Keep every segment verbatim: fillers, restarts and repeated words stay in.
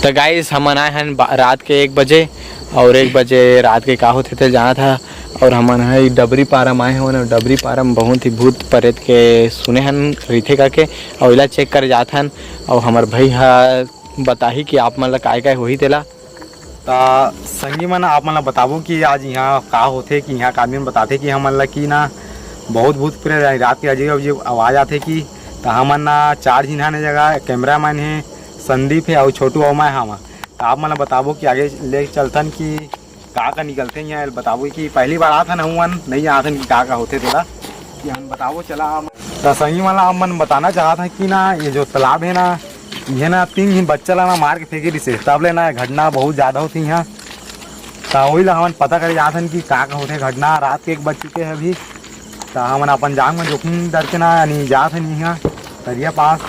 त गाइस, हमन आए हन बा-, रात के एक बजे, और एक बजे रात के का होथे ते जानत हा। और हमन ह डबरी पारा म आए हवन, और डबरी पारा म बहुत ही भूत प्रेत के सुने हन रहिथे करके, और इला चेक करे जात हन। और हमर भाई ह बताही कि आप मन ला काय काय होही तेला। त संगी मन, आप मन ला बताबो कि आज इहाँ का होथे, कि इहाँ का आदमी मन बताथे कि हमन ला कि ना बहुत भूत प्रेत रात के अजीब अजीब आवाज आथे कि। त हमन ना चार झिन हन ए जगह, कैमरामैन हे, संदीप हे, अउ छोटू अउ मैं हवं। त आप मन ला बताबो कि आगे ले चलथन कि का का निकलथे इहाँ, बताबो कि पहली बार आथन, हमन नइ जानथन कि का का होथे तेला, कि हम बताबो चला। त संगी मन ला हमन बताना चाहत हन कि ना, ये जो तालाब हे ना, ये ना तीन झिन बच्चा ला ना मार के फेंके रिहिसे, तब ले ना घटना बहुत ज्यादा होथे इहाँ। त वही ला हमन पता करे जात हन कि का का होथे घटना। रात के एक बज चुके हे अभी, त हमन अपन जान म जोखिम डर के ना, यानी जात हन इहाँ तरिया पास,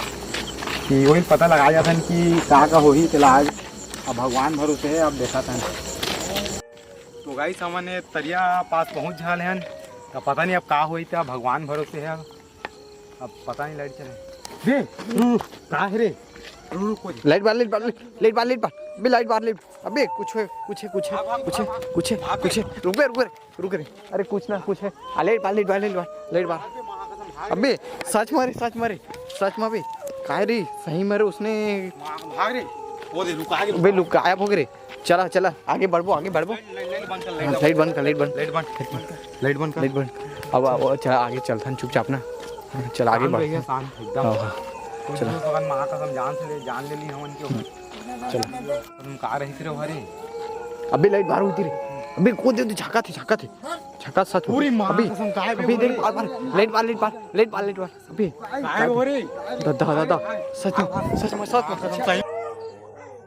कि वही पता लगा जात हन कि का का होही तेला। आज अब भगवान भरोसे हे, अब देखत हन। तो गाइस, हमन ये तरिया पास पहुँच जाले हन, त पता नहीं अब का होही, त भगवान भरोसे हे। अब अब पता नहीं लाइट चले। बे, रुक, रुक, का हे रे? रुक, रुक, कोई लाइट बार, लाइट बार, लाइट बार, लाइट बार। अबे लाइट बार, लाइट। अबे कुछ हे, कुछ हे, कुछ हे, भाग, भाग, कुछ हे, भाग, भाग, कुछ हे, भाग, कुछ हे। रुक बे, रुक बे, रुक रे। अरे कुछ ना, कुछ हे। आ, लाइट बार, लाइट बार, लाइट बार, लाइट बार। भाग बे, माँ कसम, भाग रे। अबे सच म रे, सच म रे, सच म बे। काय रे, सही म रे, उसने माँ, भाग रे। वो दे, रुक, आगे रुक। बे लुक, गायब हो गे रे। चला, चला, आगे बढ़बो, आगे बढ़बो। लाइट, लाइट, लाइट बंद कर, लाइट हाँ, बंद लाइट कर। बंद कर, लाइट बंद। लाइट बंद कर। लाइट बंद कर। लाइट बंद। अब, अब, चला, आगे चलथन चुपचाप ना। हाँ, चला, आगे शांत बढ़। रहिए, शांत, एकदम। हाँ, हाँ। कोई चला। दूसरा बगल में आकर हम जान से ले, जान ले ली हमन के। चला। तुम का रही थे रे? अबे लाइट बार होती रे। अबे को दे, दे, झाका थे, झाका थे। झाका सच में। पूरी माँ अभी, कसम, काय बे अभी बोले? देख, बार, बार, लाइट बार, लाइट बार, लाइट बार, लाइट बार। अबे। काय हो रे? दा, दा, दा, दा। सच में, सच में, सच में। कसम सही।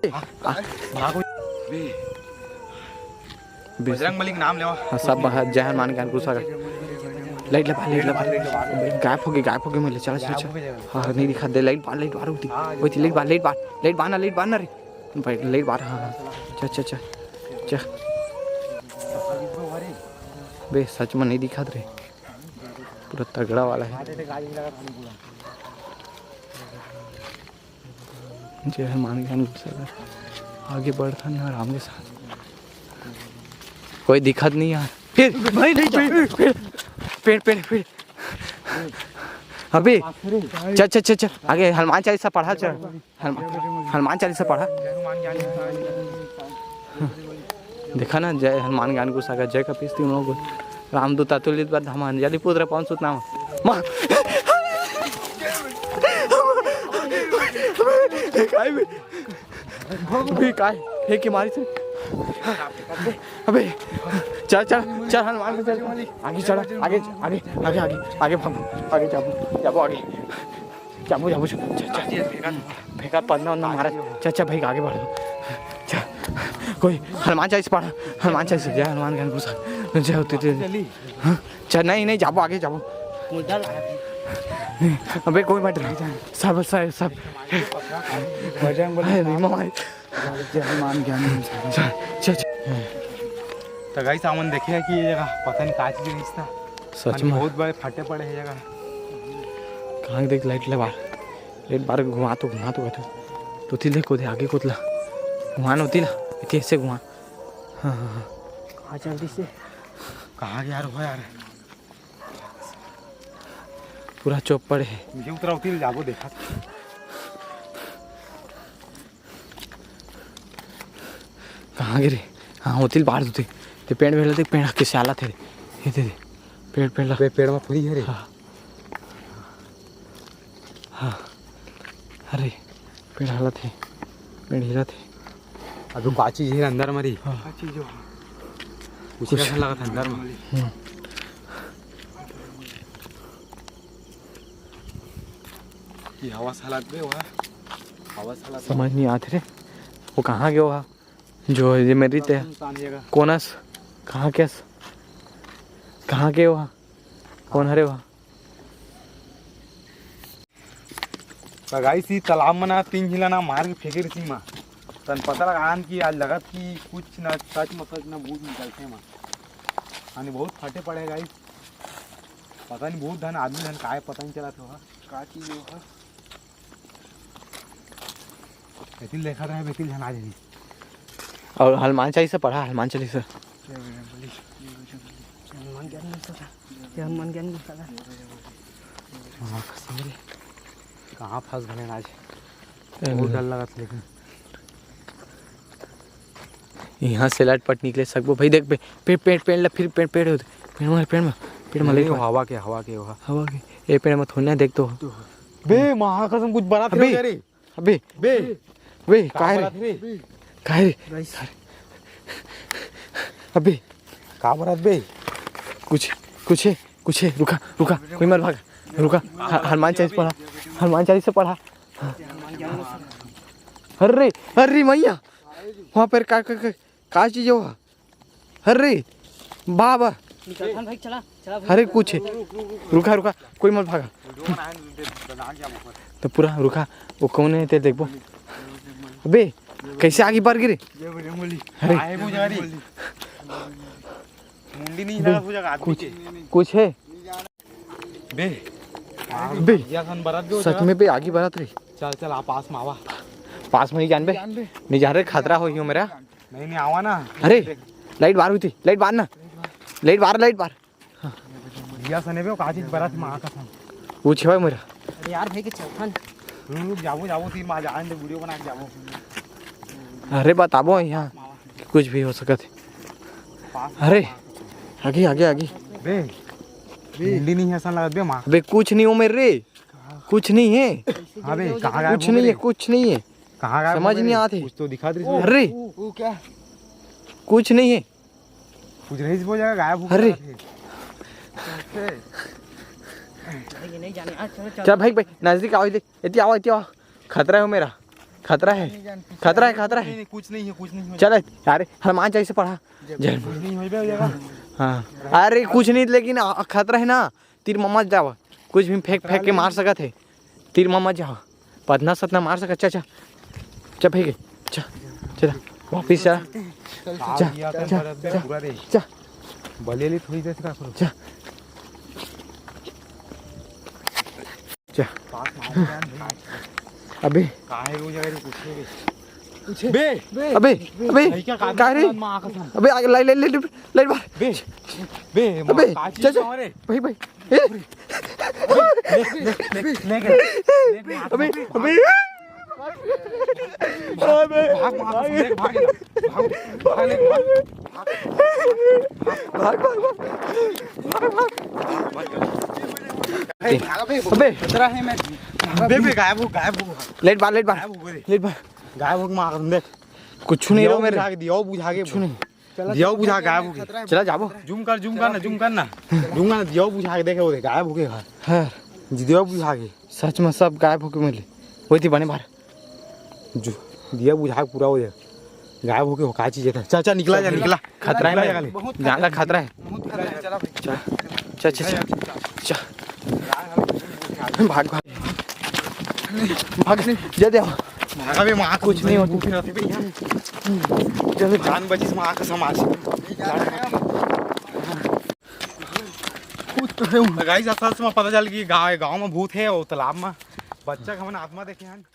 आ, आ। भागो। बे। बे। बजरंग बली के नाम लेवा। हाँ, सब बाहर, जय हनुमान ज्ञान गुस्सा का। लाइट लगा, लाइट लगा। गायब हो गई, गायब हो गई, मिले, चला, चला, चला। हाँ, हाँ, नहीं दिखा दे, लाइट बार, लाइट बार होती। वही थी, लाइट बार, लाइट बार, लाइट बार ना, लाइट बार ना रे। भाई, लाइट बार, हाँ, हाँ। चल, चल, चल, चल। बे, सच में नहीं दिखात रे। पूरा तगड़ा वाला है। जय हनुमान ज्ञान गुस्सा कर। आगे बढ़थन ना आराम के साथ। कोई दिखत नहीं यार। फिर भाई, नहीं जा। फिर, फिर, फिर, फिर, फिर। अबे, चल, चल, चल, चल। आगे हनुमान चालीसा पढ़ा, चल। हनुमान, हनुमान चालीसा पढ़ा। देखा ना, जय हनुमान ज्ञान गुस्सा का, जय कपीस तीनों को। रामदूत अतुलित बल धामा, अंजलि पुत्र पवन सुत नामा। माँ। काय बे? बे, काय? हे के मारी से? अबे, चल, चल, चल, हनुमान के चल। आगे चला, आगे, आगे, आगे, आगे, आगे, भागो, आगे जाबो, जाबो आगे। जाबो, जाबो, चल, चल, चल। फेंका पन्ना वन्ना मारा। चल, चल, भाई, आगे बढ़ो। चल, कोई हनुमान चालीसा पढ़ा, हनुमान चालीसा, जय हनुमान ज्ञान गुस्सा, जय होती थी। हाँ, चल, नहीं, नहीं, जाबो, आगे जाबो। अबे, कोई मत रहा। सब, सब, सब। बजरंग बली अरे, रीमा माई। जय हनुमान ज्ञान गुस्सा। चल, चल, चल। त गाइस, हमन देखे हे कि ये जगह पता नहीं का चीज रहिस था। सच में। बहुत बड़े फटे पड़े हे जगह। कहाँ देख लाइट लगा? लाइट बार घुमा तो, घुमा तो, घुमा तो। तो तिल देखो दे आगे कोतला। घुमा न होती ला, इतने से घुमा। हाँ, हाँ, हाँ। कहाँ चल रही से? कहाँ गया रे यार? पूरा चौपड़ हे। नीचे उतरा होती ले जाबो देखा। कहाँ गिरे? हाँ, होतिल बाहर होते। ते पेड़ भेला देख, पेड़ के साला थे। ये दे दे। पेड़, पेड़ ला। पे-, पेड़ में फुरी है रे। हाँ। हाँ। अरे, पेड़ हालत है। पेड़ हिलत है। अभी का चीज है अंदर मरी। हाँ। का चीज हो? कुछ कुछ ऐसा लगा था अंदर में। हम्म। ये हवा सालत बे, वह हवा सालत। समझ नहीं आत रे, वो कहाँ गयो हा? जो ये मेरी ते इंसान ये का। कोनस, कहाँ के अस? कहाँ के वह? कौन हरे वह? त गाइस, ई तालाब में ना तीन झिला ना मार के फेंके रही मा। तन पता लगा आन कि आज लगत कि कुछ ना सच में सच ना भूत निकलते मा। यानी बहुत फटे पड़े गाइस। पता नहीं भूत धन आदमी धन काय पता नहीं चला था। का चीज हो हा? बेतिल देखा रहा है, बेतिल झन आ जाही। अउ हनुमान चालीसा पढ़ा, हनुमान चालीसा। हनुमान ज्ञान मिलता था। ये हनुमान ज्ञान मिलता था। हाँ, कसम रे। कहाँ फंस गए आज? अरे बहुत डर लगा था लेकिन। यहाँ से लटपट निकले सकबो भाई, देख बे, पे-, पेड़, पेड़ ला, फिर पेड़, पेड़ होते। पेड़ मार, पेड़ मार, पेड़ मार, नहीं, लेट मार। हवा के, हवा के, हवा। हवा के। ए, पेड़ में थोड़ी ना देख तो। बे, माँ कसम कुछ बड़ा अबे। थे रे। अबे। बे। बे, का का है रे? बड़ा थे रे? का है रे? Guys। अबे। का बड़ा बे? कुछ, कुछ है, कुछ है, रुका, रुका, कोई मत भागा, रुका। ह-, हनुमान चालीसा पढ़ा, हनुमान चालीसा पढ़ा। अरे, अरे मैया, वहाँ पर का, का, का, का चीज है वहाँ? अरे, बाबा। निकल, भाई, चला, चला भाई। अरे, कुछ है। रुका, रुका, कोई मत भागा। तो पूरा रुका, वो कौन है, तेरे देखबो। अबे, कैसे आगे बढ़ गिरे? अरे। आए वो जा रही। मुंडी नहीं बे, लगा, वो जगह आदमी कुछ, के। कुछ है? बे, बे, या खन बरत बे, सच जगह। में बे, आगे बरत रे। चल, चल, आ पास में आवा। पास में नहीं जान बे। नहीं जान बे। नहीं जान रे, खतरा हो यो मेरा। नहीं, नहीं, आवा ना। अरे, लाइट बार हुई थी, लाइट बार ना। लाइट बार, लाइट बार। या सने बे, का चीज बरत में आका था। वो छेवा मेरा। अरे यार, भाई के चौथन। रुक, रुक, जाबो, जाबो, तीन मार जान दे, वीडियो बना के जाबो। अरे, बताबो यहाँ। कुछ भी हो सकत है। अरे, आगे, आगे, आगे। बे, मुंडी नहीं है, ऐसा लगत बे, माँ। अबे, कुछ नहीं हो मेरे रे, कुछ नहीं है। हाँ बे, कहाँ गायब कुछ हो नहीं है, गए? कुछ नहीं है। कहाँ गायब हो समझ गए नहीं रे? आती। कुछ तो दिखा दे इसमें। अरे, वो, वो क्या? कुछ नहीं है। कुछ नहीं, वो जगह गायब हो अरे। गया थे। ये नहीं जाने यार, चलो, चलो। चल भाई, भाई, नजदीक आओ, इधर, इतनी आओ, इतनी आओ। खतरा है मेरा, खतरा है, नहीं जान, कुछ खतरा है, नहीं, खतरा कुछ है। नहीं, कुछ नहीं है, कुछ नहीं है। चल, अरे, हनुमान चालीसा पढ़ा। जय जय कुछ नहीं होई बे, हो जाएगा। हाँ, अरे, कुछ नहीं, लेकिन आ, खतरा है ना, तीर में मत जावा, कुछ भी फेंक, फेंक के मार सकत है, तीर में मत जावा, पतना सतना मार सकत। चा, चा, चा, फेंके, चा, चला, वापिस चला, चा, चा, चा, पूरा दे। चा, बलियाली थोड़ी देर से का करो। चा। चा। पास में आ गया भाई। अबे। कहाँ है वो जगह, कुछ नहीं बे। कुछ है? बे। अबे, अबे। भाई, क्या काट का रे? माँ कसम। अबे, आगे लाइट, लाइट, लाइट, लाइट मार। बे। बे, अबे, माँ, का चीज चा, चा। है रे? भाई, भाई। ए? ले, ले, ले, ले, ले, ले, अबे, अबे। अबे। भाग, भाग, भाग, भाग, भाग, भाग, भाग, भाग, भाग। भाग, भाग, भाग। भाग, भाग। अबे। खतरा है मैं। बे, बे, गायब हो, गायब हो। लाइट बार, लाइट बार। गायब हो गए। लाइट बार। गायब हो के मार दे। कुछ नहीं दिया रहो मेरे। बुझा के, दिया बुझा के। कुछ नहीं। दिया बुझा, गायब हो गए। खतरा है। चला जाबो। जूम कर, जूम कर ना, जूम कर ना। जूम कर ना, दिया बुझा के देखे, वो गायब हो गए। हाँ। दिया बुझा के। सच में सब गायब होके मिले। वही थी बने बाहर। जो दिया बुझा के पूरा हो जाए। गायब होके हो, का चीज है? चल, चल, निकला जा, निकला। खतरा है निकला ना। जा, बहुत खतरा है। जान ला खतरा है। बहुत खतरा है, चला भाई। चल, चल, चल, चल। चल। भाग, भाग। भाग, जल्दी आओ। भागा बे, माँ कुछ नहीं होता। भूख रहती बे यहाँ। चलो, जान बचिस माँ कसम आज। कुछ तो है। गाइस, असल में पता चल कि गाँव, गाँव में भूत है और तालाब में बच्चा के हमन आत्मा देखे हैं।